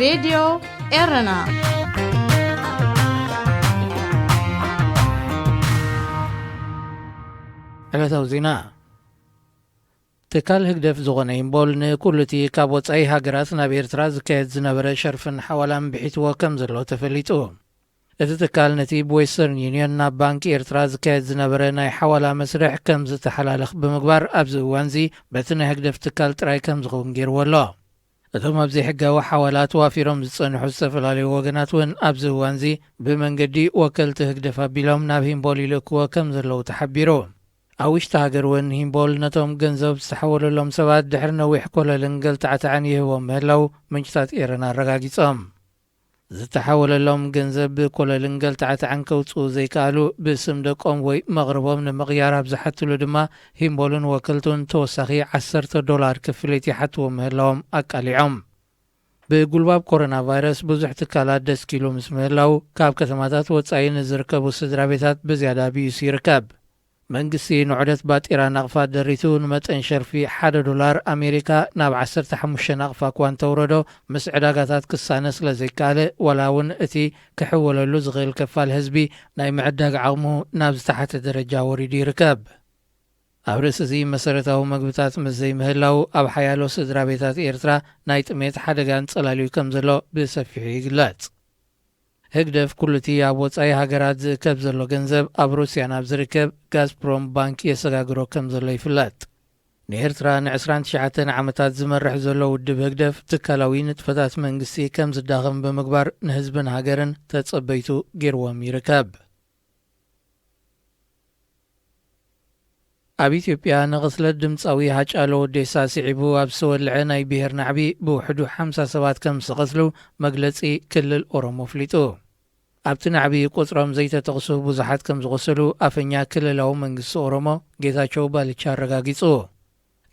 ሬድዮ ኤረና። ዕለታዊ ዜና። ትካል ህግደፍ ዝኾነ ሂምቦል ንኩሉ እቲ ካብ ወጻኢ ሃገራት ናብ ኤርትራ ዝካየድ ዝነበረ ሸርፍን ሓዋላን ብሒትዎ ከም ዘሎ ተፈሊጡ። እቲ ትካል ነቲ ብዌስተርን ዩኒዮን ናብ ባንኪ ኤርትራ ዝካየድ ዝነበረ ናይ ሓዋላ መስርሕ ከም ዝተሓላለኽ ብምግባር፣ ኣብዚ እዋንዚ በቲ ናይ ህግደፍ ትካል ጥራይ ከም ዝኸውን ገይርዎ ኣሎ። እቶም ኣብ ዘይሕጋዊ ሓዋላ ተዋፊሮም ዝጸንሑ ዝተፈላለዩ ወገናት እውን ኣብዚ እዋንዚ ብመንገዲ ወከልቲ ህግደፍ ኣቢሎም ናብ ሂምቦል ይልእክዎ ከም ዘለዉ ተሓቢሩ። ኣብ ውሽጢ ሃገር እውን ሂምቦል ነቶም ገንዘብ ዝተሓወለሎም ሰባት ድሕሪ ነዊሕ ኮለልን ገልታዕታዕን ይህቦም ምህላው ምንጭታት ኤረና ኣረጋጊጾም። ዝተሓወለሎም ገንዘብ ብኮለልን ገልታዕታዕን ከውጽኡ ዘይከኣሉ፣ ብስም ደቆም ወይ መቕርቦም ንምቕያር ኣብ ዝሓትሉ ድማ ሂምቦልን ወከልቱን ተወሳኺ ዓሰርተ ዶላር ክፍሊት ይሓትዎም ምህላዎም ኣቃሊዖም። ብጉልባብ ኮሮና ቫይረስ ብዙሕ ትካላት ደስኪሉ ምስ ምህላው፣ ካብ ከተማታት ወጻኢ ንዝርከቡ ስድራ ቤታት ብዝያዳ ብኢሱ ይርከብ። መንግስቲ ንዑደት ባጤራ ናቕፋ ደሪቱ ንመጠን ሸርፊ ሓደ ዶላር ኣሜሪካ ናብ ዓሰርተ ሓሙሽተ ናቕፋ እኳ እንተውረዶ፣ ምስ ዕዳጋታት ክሳነ ስለ ዘይከኣለ፣ ዋላ እውን እቲ ክሕወለሉ ዝኽእል ከፋል ህዝቢ ናይ ምዕዳግ ዓቕሙ ናብ ዝተሓተ ደረጃ ወሪዱ ይርከብ። ኣብ ርእሲ እዚ፣ መሰረታዊ መግብታት ምስ ዘይምህላው፣ ኣብ ሓያሎ ስድራ ቤታት ኤርትራ ናይ ጥሜት ሓደጋ ኣንጸላልዩ ከም ዘሎ ብሰፊሑ ይግለጽ። ህግደፍ ኩሉ እቲ ኣብ ወጻኢ ሃገራት ዝእከብ ዘሎ ገንዘብ ኣብ ሩስያ ናብ ዝርከብ ጋዝፕሮም ባንክ የሰጋግሮ ከም ዘሎ ይፍለጥ። ንኤርትራ ንዕስራን ትሽዓተን ዓመታት ዝመርሕ ዘሎ ውድብ ህግደፍ ትካላዊ ንጥፈታት መንግስቲ ከም ዝዳኸም ብምግባር ንህዝብን ሃገርን ተጸበይቱ ገይርዎም ይርከብ። ኣብ ኢትዮጵያ ንቕትለት ድምጻዊ ሃጫሉ ሁንዴሳ ስዒቡ ኣብ ዝተወልዐ ናይ ብሄር ናዕቢ ብውሕዱ ሓምሳ ሰባት ከም ዝተቐትሉ መግለጺ ክልል ኦሮሞ ኣፍሊጡ። ኣብቲ ናዕቢ ቁጽሮም ዘይተጠቕሱ ብዙሓት ከም ዝቖሰሉ ኣፈኛ ክልላዊ መንግስቲ ኦሮሞ ጌታቸው ባልቻ ኣረጋጊጹ።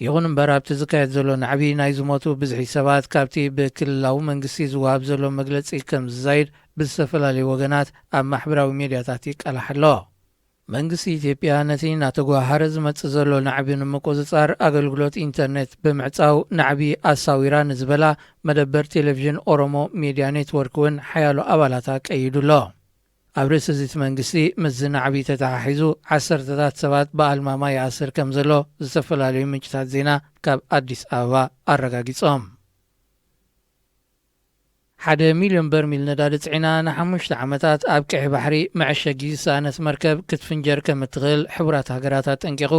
ይኹን እምበር፣ ኣብቲ ዝካየድ ዘሎ ናዕቢ ናይ ዝሞቱ ብዝሒ ሰባት ካብቲ ብክልላዊ መንግስቲ ዝወሃብ ዘሎ መግለጺ ከም ዝዛይድ ብዝተፈላለዩ ወገናት ኣብ ማሕበራዊ ሜድያታት ይቃላሕ ኣሎ። መንግስቲ ኢትዮጵያ ነቲ እናተጓሃረ ዝመጽእ ዘሎ ናዕቢ ንምቁጽጻር ኣገልግሎት ኢንተርኔት ብምዕጻው፣ ናዕቢ ኣሳዊራ ንዝበላ መደበር ቴሌቪዥን ኦሮሞ ሜድያ ኔትወርክ እውን ሓያሎ ኣባላታ ቀይዱ ኣሎ። ኣብ ርእሲ እዚ፣ እቲ መንግስቲ ምስዚ ናዕቢ ተተሓሒዙ ዓሰርተታት ሰባት ብኣልማማ ይኣስር ከም ዘሎ ዝተፈላለዩ ምንጭታት ዜና ካብ ኣዲስ ኣበባ ኣረጋጊጾም። ሓደ ሚልዮን በርሚል ነዳዲ ጽዒና ንሓሙሽተ ዓመታት ኣብ ቀይሕ ባሕሪ መዐሸጊ ዝሰኣነት መርከብ ክትፍንጀር ከም እትኽእል ሕቡራት ሃገራት ኣጠንቂቑ።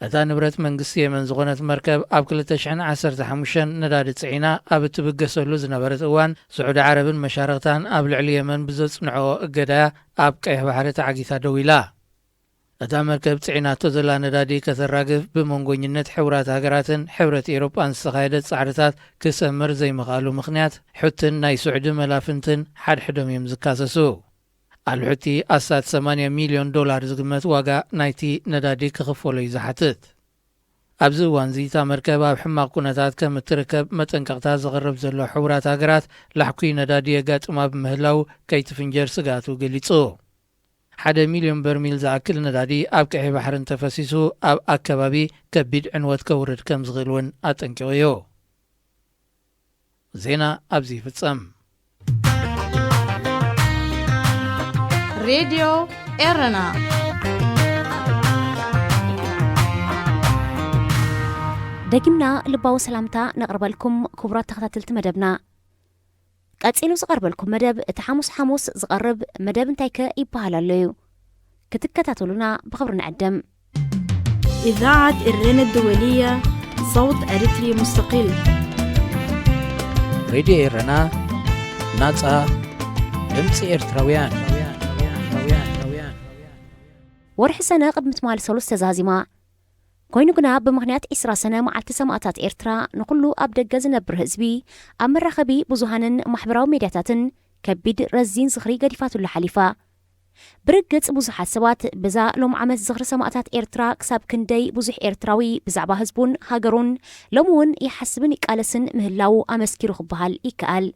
እታ ንብረት መንግስቲ የመን ዝኾነት መርከብ ኣብ ክልተ ሽሕን ዓሰርተ ሓሙሽተን ነዳዲ ጽዒና ኣብ እትብገሰሉ ዝነበረት እዋን፣ ስዑዲ ዓረብን መሻርኽታን ኣብ ልዕሊ የመን ብዘጽንዕኦ እገዳያ ኣብ ቀይሕ ባሕሪ ተዓጊታ ደው ኢላ። እታ መርከብ ጽዒናቶ ዘላ ነዳዲ ከተራግፍ ብመንጎኝነት ሕቡራት ሃገራትን ሕብረት ኤውሮጳን ዝተኻየደ ጻዕርታት ክሰምር ዘይምኽኣሉ ምኽንያት፣ ሑትን ናይ ስዑዲ መላፍንትን ሓድሕዶም እዮም ዝካሰሱ። ኣልሑቲ ኣስታት ሰማንያ ሚልዮን ዶላር ዝግመት ዋጋ ናይቲ ነዳዲ ክኽፈሎ እዩ ዝሓትት። ኣብዚ እዋንዚ እታ መርከብ ኣብ ሕማቕ ኩነታት ከም እትርከብ መጠንቀቕታ ዘቕርብ ዘሎ ሕቡራት ሃገራት፣ ላሕኩይ ነዳዲ የጋጥማ ብምህላው ከይትፍንጀር ስግኣቱ ገሊጹ። ሓደ ሚልዮን በርሚል ዝኣክል ነዳዲ ኣብ ቀይሕ ባሕሪ እንተፈሲሱ፣ ኣብ ኣከባቢ ከቢድ ዕንወት ከውርድ ከም ዝኽእል እውን ኣጠንቂቑ እዩ። ዜና ኣብዚ ይፍጸም። ሬድዮ ኤረና። ደጊምና ልባዊ ሰላምታ ነቕርበልኩም ክቡራት ተኸታተልቲ መደብና። ቀጺሉ ዝቐርበልኩም መደብ እቲ ሓሙስ ሓሙስ ዝቐርብ መደብ እንታይከ ይበሃል ኣሎ እዩ። ክትከታተሉና ብኽብሪ ንዕድም። إذاعة إرينا الدولية، صوت أريتري مستقل. ሬድዮ ኤረና፣ ናጻ ድምጺ ኤርትራውያን። ወርሒ ሰነ ቅድሚ ትማሊ ሰሉስ ተዛዚማ። ኮይኑ ግና፣ ብምኽንያት ዕስራ ሰነ መዓልቲ ሰማእታት ኤርትራ፣ ንኹሉ ኣብ ደገ ዝነብር ህዝቢ፣ ኣብ መራኸቢ ብዙሃንን ማሕበራዊ ሜድያታትን ከቢድ ረዚን ዝኽሪ ገዲፋትሉ ሓሊፋ። ብርግጽ፣ ብዙሓት ሰባት፣ በዛ ሎም ዓመት ዝኽሪ ሰማእታት ኤርትራ ክሳብ ክንደይ ብዙሕ ኤርትራዊ ብዛዕባ ህዝቡን ሃገሩን ሎሚ እውን ይሓስብን ይቃለስን ምህላዉ ኣመስኪሩ ክበሃል ይከኣል።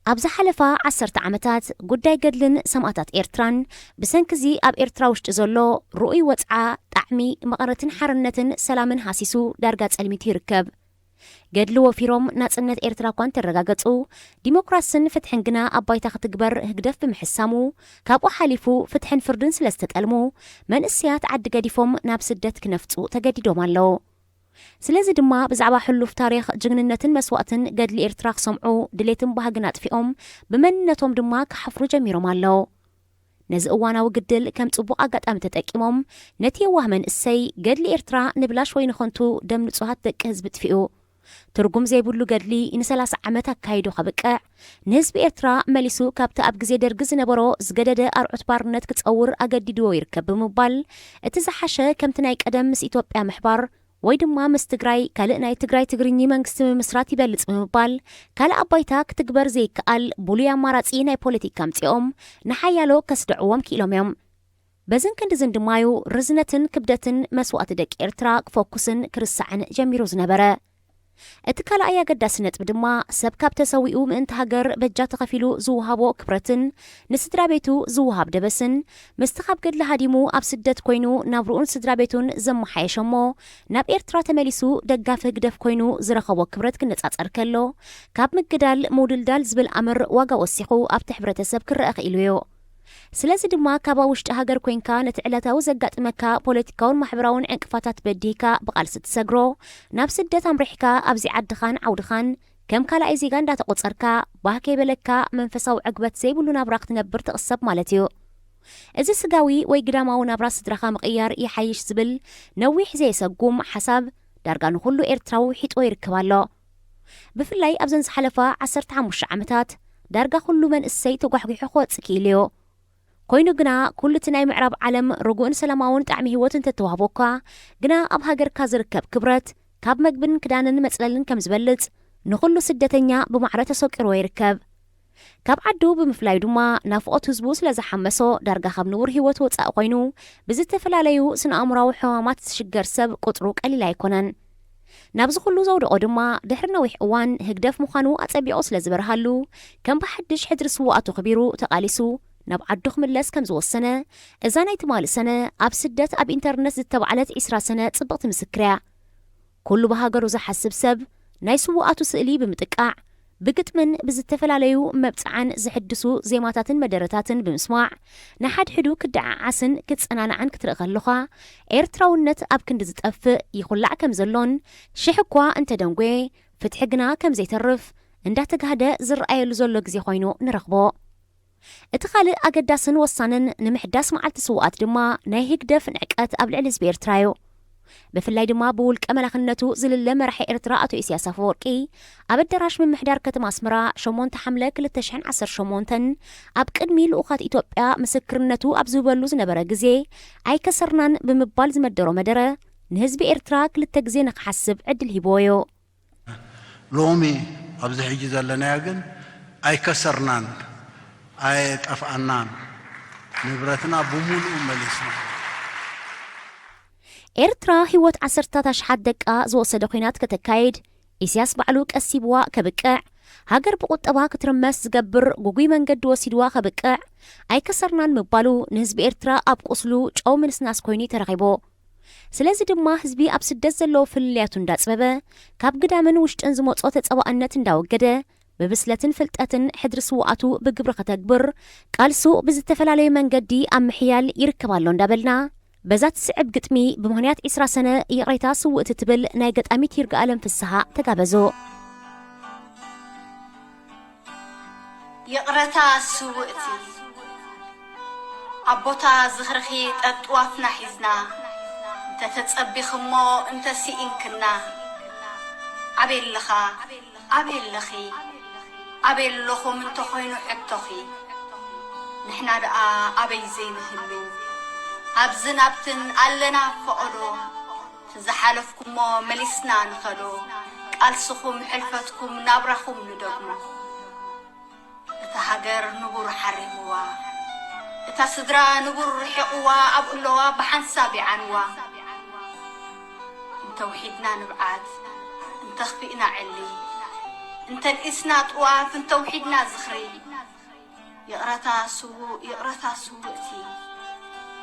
ኣብ ዝሓለፋ ዓሰርተ ዓመታት፣ ጉዳይ ገድልን ሰማእታት ኤርትራን፣ ብሰንኪ እዚ ኣብ ኤርትራ ውሽጢ ዘሎ ርኡይ ወጽዓ፣ ጣዕሚ መቐረትን ሓርነትን ሰላምን ሃሲሱ፣ ዳርጋ ጸልሚቱ ይርከብ። ገድሊ ወፊሮም ናጽነት ኤርትራ እኳ እንተረጋገጹ፣ ዲሞክራስን ፍትሕን ግና ኣብ ባይታ ክትግበር ህግደፍ ብምሕሳሙ፣ ካብኡ ሓሊፉ ፍትሕን ፍርድን ስለ ዝተጠልሙ፣ መንእሰያት ዓዲ ገዲፎም ናብ ስደት ክነፍጹ ተገዲዶም ኣለዉ። ስለዚ ድማ ብዛዕባ ሕሉፍ ታሪኽ ጅግንነትን መስዋእትን ገድሊ ኤርትራ ክሰምዑ ድሌትን ባህግን ኣጥፊኦም፣ ብመንነቶም ድማ ክሓፍሩ ጀሚሮም ኣለዉ። ነዚ እዋናዊ ግድል ከም ጽቡቕ ኣጋጣሚ ተጠቂሞም፣ ነቲ የዋህ መንእሰይ፣ ገድሊ ኤርትራ ንብላሽ ወይ ንኸንቱ ደም ንጹሃት ደቂ ህዝቢ ጥፊኡ፣ ትርጉም ዘይብሉ ገድሊ ንሰላሳ ዓመት ኣካይዱ ከብቅዕ፣ ንህዝቢ ኤርትራ መሊሱ ካብቲ ኣብ ግዜ ደርጊ ዝነበሮ ዝገደደ ኣርዑት ባርነት ክጸውር ኣገዲድዎ ይርከብ ብምባል፣ እቲ ዝሓሸ ከምቲ ናይ ቀደም ምስ ኢትዮጵያ ምሕባር ወይ ድማ ምስ ትግራይ ካልእ ናይ ትግራይ ትግርኚ መንግስቲ ምምስራት ይበልጽ ብምባል፣ ካልእ ኣባይታ ክትግበር ዘይከኣል ብሉይ ኣማራጺ ናይ ፖለቲካ ኣምጺኦም ንሓያሎ ከስድዕዎም ክኢሎም እዮም። በዝን ክንድዝን ድማዩ ርዝነትን ክብደትን መስዋእቲ ደቂ ኤርትራ ክፈኩስን ክርስዓን ጀሚሩ ዝነበረ። እቲ ካልኣይ ኣገዳሲ ነጥቢ ድማ፣ ሰብ ካብ ተሰዊኡ ምእንቲ ሃገር በጃ ተኸፊሉ ዝወሃቦ ክብረትን ንስድራ ቤቱ ዝወሃብ ደበስን፣ ምስቲ ካብ ገድሊ ሃዲሙ ኣብ ስደት ኮይኑ ናብርኡን ስድራ ቤቱን ዘመሓየሸ እሞ፣ ናብ ኤርትራ ተመሊሱ ደጋፊ ህግደፍ ኮይኑ ዝረኸቦ ክብረት ክነጻጸር ከሎ፣ ካብ ምግዳል ምውድልዳል ዝብል ኣምር ዋጋ ወሲኹ ኣብቲ ሕብረተሰብ ክረአ ክኢሉ እዩ። ስለዚ ድማ ካብ ኣብ ውሽጢ ሃገር ኮይንካ ነቲ ዕለታዊ ዘጋጥመካ ፖለቲካውን ማሕበራውን ዕንቅፋታት በዲህካ ብቓልሲ ትሰግሮ፣ ናብ ስደት ኣምሪሕካ ኣብዚ ዓድኻን ዓውድኻን ከም ካልኣይ ዜጋ እንዳተቖጸርካ፣ ባህ ከይበለካ መንፈሳዊ ዕግበት ዘይብሉ ናብራ ክትነብር ትቕሰብ ማለት እዩ። እዚ ስጋዊ ወይ ግዳማዊ ናብራ ስድራኻ ምቕያር ይሓይሽ ዝብል ነዊሕ ዘየሰጉም ሓሳብ ዳርጋ ንኹሉ ኤርትራዊ ውሒጥዎ ይርከብ ኣሎ። ብፍላይ ኣብዘን ዝሓለፋ ዓሰርተ ሓሙሽተ ዓመታት ዳርጋ ኩሉ መንእሰይ ተጓሕጒሑ ክወጽእ ክኢሉ እዩ። ኮይኑ ግና ኩሉ እቲ ናይ ምዕራብ ዓለም ርጉእን ሰላማውን ጣዕሚ ህይወት እንተተዋህቦ እኳ፣ ግና ኣብ ሃገርካ ዝርከብ ክብረት ካብ መግብን ክዳንን መጽለልን ከም ዝበልጽ ንኹሉ ስደተኛ ብማዕረ ተሰቂርዎ ይርከብ። ካብ ዓዱ ብምፍላዩ ድማ ናፍቖት ህዝቡ ስለ ዝሓመሶ ዳርጋ ካብ ንቡር ህይወት ወጻኢ ኮይኑ ብዝተፈላለዩ ስነ ኣእምራዊ ሕማማት ዝሽገር ሰብ ቁጽሩ ቀሊል ኣይኮነን። ናብዚ ኩሉ ዘውደቖ ድማ ድሕሪ ነዊሕ እዋን ህግደፍ ምዃኑ ኣጸቢቑ ስለ ዝበርሃሉ ከም ብሓድሽ ሕድሪ ስውኣቱ ክቢሩ ተቓሊሱ ናብ ዓዱ ክምለስ ከም ዝወሰነ እዛ ናይ ትማሊ ሰነ ኣብ ስደት ኣብ ኢንተርነት ዝተባዕለት ዒስራ ሰነ ጽብቕቲ ምስክር እያ። ኩሉ ብሃገሩ ዝሓስብ ሰብ ናይ ስውኣቱ ስእሊ ብምጥቃዕ ብግጥምን ብዝተፈላለዩ መብጽዓን ዝሕድሱ ዜማታትን መደረታትን ብምስማዕ ንሓድሕዱ ክደዓዓስን ክጸናንዓን ክትርኢ ከለኻ ኤርትራውነት ኣብ ክንዲ ዝጠፍእ ይኹላዕ ከም ዘሎን ሽሕ እኳ እንተደንጎየ ፍትሒ ግና ከም ዘይተርፍ እንዳተጋህደ ዝረኣየሉ ዘሎ ግዜ ኮይኑ ንረኽቦ። እቲ ካልእ ኣገዳስን ወሳንን ንምሕዳስ መዓልቲ ስውኣት ድማ ናይ ህግደፍ ንዕቀት ኣብ ልዕሊ ህዝቢ ኤርትራ እዩ። ብፍላይ ድማ ብውልቀ መላኽነቱ ዝልለ መራሒ ኤርትራ ኣቶ ኢሳያስ ኣፈወርቂ ኣብ ኣዳራሽ ምምሕዳር ከተማ ኣስመራ ሸሞንተ ሓምለ ክልተ ሽሕን ዓሰርተ ሸሞንተን ኣብ ቅድሚ ልኡኻት ኢትዮጵያ ምስክርነቱ ኣብ ዝህበሉ ዝነበረ ግዜ ኣይከሰርናን ብምባል ዝመደሮ መደረ ንህዝቢ ኤርትራ ክልተ ግዜ ንክሓስብ ዕድል ሂብዎ እዩ። ሎሚ ኣብዚ ሕጂ ዘለናዮ ግን ኣይከሰርናን፣ ኣይጠፍኣናን፣ ንብረትና ብሙሉኡ መሊስና። ኤርትራ ህይወት ዓሰርታት ኣሽሓት ደቃ ዝወሰደ ኲናት ከተካይድ ኢሳያስ ባዕሉ ቀሲብዋ ከብቅዕ፣ ሃገር ብቁጠባ ክትርመስ ዝገብር ጉጉይ መንገዲ ወሲድዋ ከብቅዕ ኣይከሰርናን ምባሉ ንህዝቢ ኤርትራ ኣብ ቁስሉ ጨው ምንስናስ ኮይኑ እዩ ተረኺቡ። ስለዚ ድማ ህዝቢ ኣብ ስደት ዘለዎ ፍልልያቱ እንዳጽበበ፣ ካብ ግዳምን ውሽጥን ዝመጾ ተጸባእነት እንዳወገደ፣ ብብስለትን ፍልጠትን ሕድሪ ስውኣቱ ብግብሪ ከተግብር፣ ቃልሱ ብዝተፈላለዩ መንገዲ ኣብ ምሕያል ይርከብ ኣሎ እንዳበልና፣ በዛ ትስዕብ ግጥሚ ብምኽንያት ዒስራ ሰነ ይቕሬታ ስውእቲ ትብል ናይ ገጣሚት ይርጋኣለም ፍስሃ ተጋበዙ። ይቕረታ ስውእቲ ኣብ ቦታ ዝኽርኺ ጠጥዋፍና ሒዝና እንተተጸቢኽሞ እንተስኢንክና ኣበይ ኣለኻ ኣበይ ኣለኺ ኣበይ ኣለኹም እንተኾይኑ ሕቶኺ ንሕና ደኣ ኣበይ ዘይንህሉ ኣብዝን ኣብትን ኣለና ፈቐዶ ዝሓለፍኩሞ መሊስና ንኸዶ ቃልስኹም ሕልፈትኩም ናብራኹም ንደግሞ እታ ሃገር ንቡር ሓሪምዋ እታ ስድራ ንቡር ርሒቕዋ ኣብ እለዋ ብሓንሳብ ይዓንዋ እንተውሒድና ንብዓት እንተኽፊእና ዕሊ እንተንኢስና ጥዋፍ እንተውሒድና ዝኽሪ ይቕረታ ስዉእ ይቕረታ ስውእቲ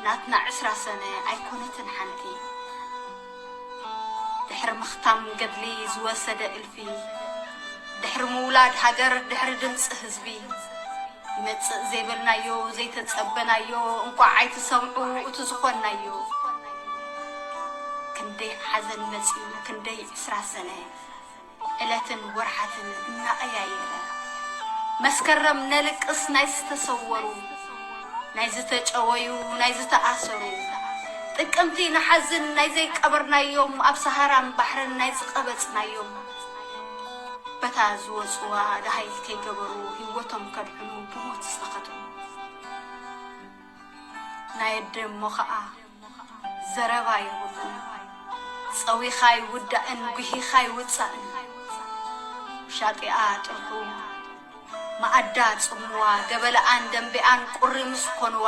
ናትና ዕስራ ሰነ ኣይኮነትን ሓንቲ ድሕሪ ምኽታም ገድሊ ዝወሰደ እልፊ፣ ድሕሪ ምውላድ ሃገር፣ ድሕሪ ድምፂ ህዝቢ፣ ይመፅእ ዘይበልናዮ፣ ዘይተፀበናዮ፣ እንኳዕ ኣይትሰምዑ፣ እቲ ዝኾንናዮ። ክንደይ ሓዘን መፂኡ፣ ክንደይ ዕስራ ሰነ፣ ዕለትን ወርሓትን እናቐያየረ፣ መስከረም ነልቅስ ናይ ዝተሰወሩ፣ ናይ ዝተጨወዩ፣ ናይ ዝተኣሰሩ፣ ጥቅምቲ ንሓዝን ናይ ዘይቀበርናዮም፣ ኣብ ሰሃራን ባሕርን ናይ ዝቐበጽናዮም፣ በታ ዝወጽዋ ደሃይት ከይገበሩ፣ ህይወቶም ከድሕኑ ብሞት ዝተኸትሙ። ናይ ኣደ እሞ ኸኣ ዘረባ የብሉን። ጸዊኻ ይውዳእን፣ ጉሂኻ ይውጻእን። ሻጢኣ ጥርሑ መኣዳ ጽምዋ፣ ገበለኣን ደንበኣን ቁሪ ምስ ኮንዋ፣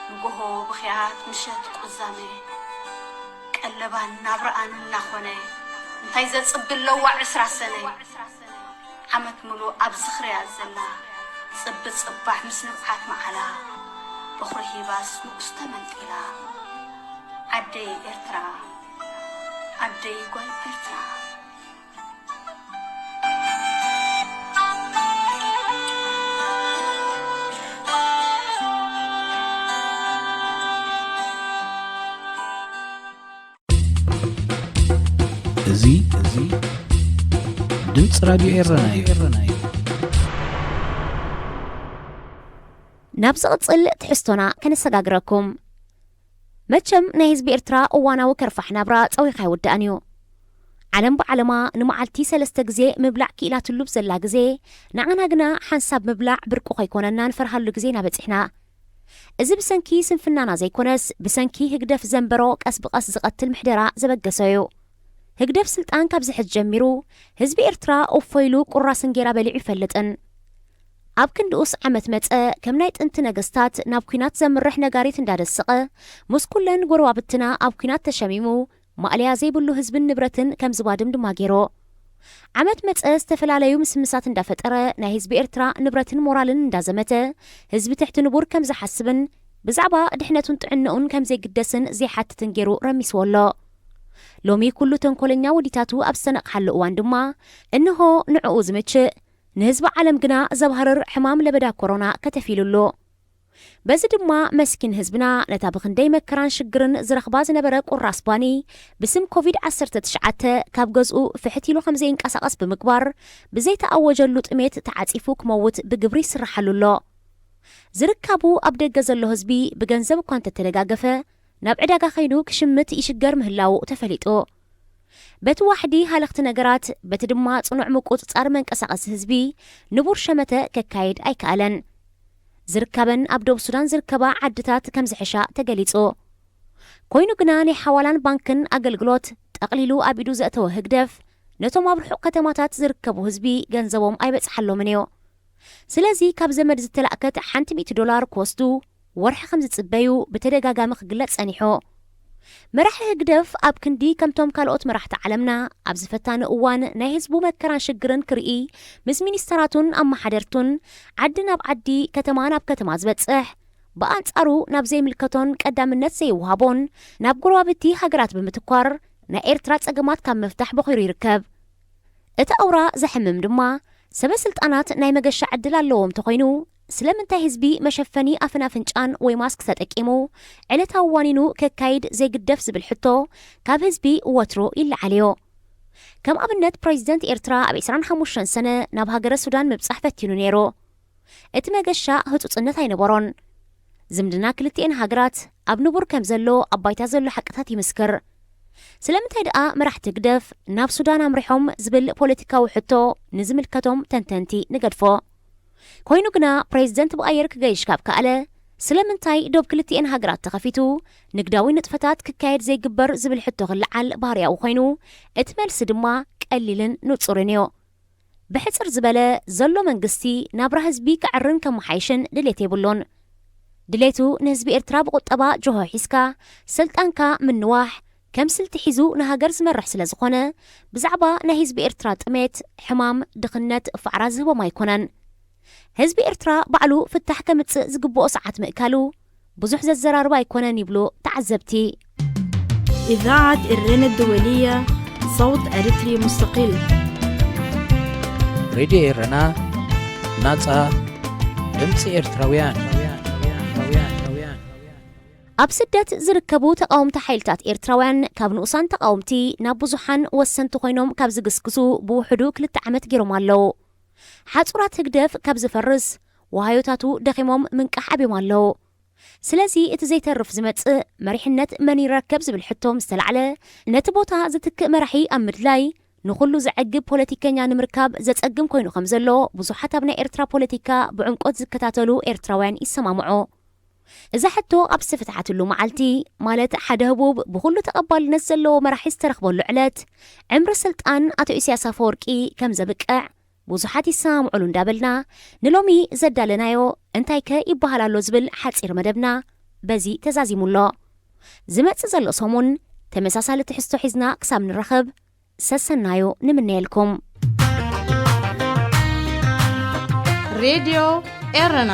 ንጎሆ ብኽያት፣ ምሸት ቁዛመ፣ ቀለባን ናብርኣን እናኾነ፣ እንታይ ዘጽቢ ኣለዋ ዕስራ ሰነ? ዓመት ምሉእ ኣብ ዝኽርያ ዘላ፣ ጽቢ ጽባሕ ምስ ንብዓት መዓላ፣ በኹሪ ሂባስ ንኡስ ተመንጢላ። ዓደይ ኤርትራ፣ ዓደይ ጓል ኤርትራ። እዚ፣ እዚ ድምፂ ራድዮ ኤረና እዩ። ናብ ዝቕጽል ትሕዝቶና ከነሰጋግረኩም። መቸም ናይ ህዝቢ ኤርትራ እዋናዊ ከርፋሕ ናብራ ጸዊኻ ኣይውዳእን እዩ። ዓለም ብዓለማ ንመዓልቲ ሰለስተ ግዜ ምብላዕ ክኢላትሉ ብዘላ ግዜ፣ ንዓና ግና ሓንሳብ ምብላዕ ብርቂ ከይኮነና ንፈርሃሉ ግዜ ኢና በጺሕና። እዚ ብሰንኪ ስንፍናና ዘይኮነስ፣ ብሰንኪ ህግደፍ ዘንበሮ ቀስ ብቐስ ዝቐትል ምሕደራ ዘበገሶ እዩ። ህግደፍ ስልጣን ካብ ዝሕዝ ጀሚሩ፣ ህዝቢ ኤርትራ ኡፎ ኢሉ ቁራስ እንጌራ በሊዑ ይፈልጥን። ኣብ ክንድኡስ ዓመት መጸ፣ ከም ናይ ጥንቲ ነገስታት ናብ ኲናት ዘምርሕ ነጋሪት እንዳደሰቐ፣ ምስ ኩለን ጎረባብትና ኣብ ኲናት ተሸሚሙ፣ ማእለያ ዘይብሉ ህዝብን ንብረትን ከም ዝባድም ድማ ገይሩ። ዓመት መጸ፣ ዝተፈላለዩ ምስምሳት እንዳፈጠረ፣ ናይ ህዝቢ ኤርትራ ንብረትን ሞራልን እንዳዘመተ፣ ህዝቢ ትሕቲ ንቡር ከም ዝሓስብን ብዛዕባ ድሕነቱን ጥዕንኡን ከም ዘይግደስን ዘይሓትትን ገይሩ ረሚስዎ ኣሎ። ሎሚ ኩሉ ተንኮለኛ ውዲታቱ ኣብ ዝተነቕሓሉ እዋን ድማ፣ እንሆ ንዕኡ ዝምችእ፣ ንህዝቢ ዓለም ግና ዘባህርር ሕማም ለበዳ ኮሮና ከተፊሉ ኣሎ። በዚ ድማ መስኪን ህዝብና ነታ ብኽንደይ መከራን ሽግርን ዝረኽባ ዝነበረ ቁራስ ባኒ ብስም ኮቪድ ዓሰርተ ትሽዓተ ካብ ገዝኡ ፍሕት ኢሉ ከም ዘይንቀሳቐስ ብምግባር፣ ብዘይተኣወጀሉ ጥሜት ተዓጺፉ ክመውት ብግብሪ ይስርሓሉ ኣሎ። ዝርካቡ ኣብ ደገ ዘሎ ህዝቢ ብገንዘብ እኳ እንተተደጋገፈ፣ ናብ ዕዳጋ ከይዱ ክሽምት ይሽገር ምህላዉ ተፈሊጡ። በቲ ዋሕዲ ሃለኽቲ ነገራት፣ በቲ ድማ ጽኑዕ ምቁጽጻር መንቀሳቐሲ ህዝቢ፣ ንቡር ሸመተ ከካይድ ኣይከኣለን። ዝርካበን ኣብ ደቡብ ሱዳን ዝርከባ ዓድታት ከም ዝሕሻ ተገሊጹ። ኮይኑ ግና ናይ ሓዋላን ባንክን ኣገልግሎት ጠቕሊሉ ኣብ ኢዱ ዘእተወ ህግደፍ፣ ነቶም ኣብ ርሑቕ ከተማታት ዝርከቡ ህዝቢ ገንዘቦም ኣይበጽሓሎምን እዩ። ስለዚ ካብ ዘመድ ዝተላእከት ሓንቲ ሚእቲ ዶላር ክወስዱ ወርሒ ከም ዝጽበዩ ብተደጋጋሚ ክግለጽ ጸኒሑ። መራሒ ህግደፍ ኣብ ክንዲ ከምቶም ካልኦት መራሕቲ ዓለምና ኣብዚ ፈታኒ እዋን ናይ ህዝቡ መከራን ሽግርን ክርኢ ምስ ሚኒስተራቱን ኣመሓደርቱን ዓዲ ናብ ዓዲ ከተማ ናብ ከተማ ዝበጽሕ፣ ብኣንጻሩ ናብ ዘይምልከቶን ቀዳምነት ዘይወሃቦን ናብ ጎረባብቲ ሃገራት ብምትኳር ናይ ኤርትራ ጸገማት ካብ ምፍታሕ በኺሩ ይርከብ። እቲ ኣውራ ዘሕምም ድማ ሰበ ስልጣናት ናይ መገሻ ዕድል ኣለዎም ተኾይኑ ስለምንታይ ህዝቢ መሸፈኒ ኣፍን ኣፍንጫን ወይ ማስክ ተጠቂሙ ዕለታዊ ዋኒኑ ከካይድ ዘይግደፍ ዝብል ሕቶ ካብ ህዝቢ ወትሩ ይለዓል እዩ። ከም ኣብነት ፕሬዚደንት ኤርትራ ኣብ ዕስራን ሓሙሽተን ሰነ ናብ ሃገረ ሱዳን ምብጻሕ ፈቲኑ ነይሩ። እቲ መገሻ ህጹጽነት ኣይነበሮን። ዝምድና ክልቲኤን ሃገራት ኣብ ንቡር ከም ዘሎ ኣብ ባይታ ዘሎ ሓቅታት ይምስክር። ስለምንታይ ደኣ መራሕቲ ህግደፍ ናብ ሱዳን ኣምሪሖም ዝብል ፖለቲካዊ ሕቶ ንዝምልከቶም ተንተንቲ ንገድፎ። ኮይኑ ግና ፕሬዚደንት ብኣየር ክገይሽ ካብ ከኣለ ስለምንታይ ዶብ ክልቲኤን ሃገራት ተኸፊቱ ንግዳዊ ንጥፈታት ክካየድ ዘይግበር ዝብል ሕቶ ክለዓል ባህርያዊ ኮይኑ እቲ መልሲ ድማ ቀሊልን ንጹርን እዩ። ብሕጽር ዝበለ ዘሎ መንግስቲ ናብራ ህዝቢ ከዕርን ከመሓይሽን ድሌት የብሉን። ድሌቱ ንህዝቢ ኤርትራ ብቁጠባ ጅሆ ሒዝካ ስልጣንካ ምንዋሕ ከም ስልቲ ሒዙ ንሃገር ዝመርሕ ስለ ዝኾነ ብዛዕባ ናይ ህዝቢ ኤርትራ ጥሜት፣ ሕማም፣ ድኽነት ፋዕራ ዝህቦም ኣይኮነን። ህዝቢ ኤርትራ ባዕሉ ፍታሕ ከምጽእ ዝግብኦ ሰዓት ምእካሉ ብዙሕ ዘዘራርብ ኣይኮነን ይብሉ ተዓዘብቲ። إذاعة إرنا الدولية، صوت أريتري مستقل. ሬድዮ ኤረና፣ ናጻ ድምጺ ኤርትራውያን። ኣብ ስደት ዝርከቡ ተቓወምቲ ሓይልታት ኤርትራውያን ካብ ንኡሳን ተቓወምቲ ናብ ብዙሓን ወሰንቲ ኮይኖም ካብ ዝግስግሱ ብውሕዱ ክልተ ዓመት ገይሮም ኣለዉ። ሓጹራት ህግደፍ ካብ ዝፈርስ፣ ወሃዮታቱ ደኺሞም ምንቃሕ ኣብዮም ኣለዉ። ስለዚ እቲ ዘይተርፍ ዝመጽእ መሪሕነት መን ይረከብ ዝብል ሕቶ ምስ ተላዕለ፣ ነቲ ቦታ ዝትክእ መራሒ ኣብ ምድላይ ንኹሉ ዘዕግብ ፖለቲከኛ ንምርካብ ዘጸግም ኮይኑ ከም ዘሎ ብዙሓት ኣብ ናይ ኤርትራ ፖለቲካ ብዕምቆት ዝከታተሉ ኤርትራውያን ይሰማምዑ። እዛ ሕቶ ኣብ ዝተፈትሓትሉ መዓልቲ፣ ማለት ሓደ ህቡብ ብኹሉ ተቐባልነት ዘለዎ መራሒ ዝተረኽበሉ ዕለት፣ ዕምሪ ስልጣን ኣቶ ኢሳያስ ኣፈወርቂ ከም ዘብቅዕ ብዙሓት ይሰማምዑሉ እንዳበልና፣ ንሎሚ ዘዳለናዮ እንታይ ከ ይበሃል ኣሎ ዝብል ሓጺር መደብና በዚ ተዛዚሙ ኣሎ። ዝመጽእ ዘሎ ሰሙን ተመሳሳሊ ትሕዝቶ ሒዝና ክሳብ ንራኸብ፣ ሰሰናዩ ንምነየልኩም። ሬድዮ ኤረና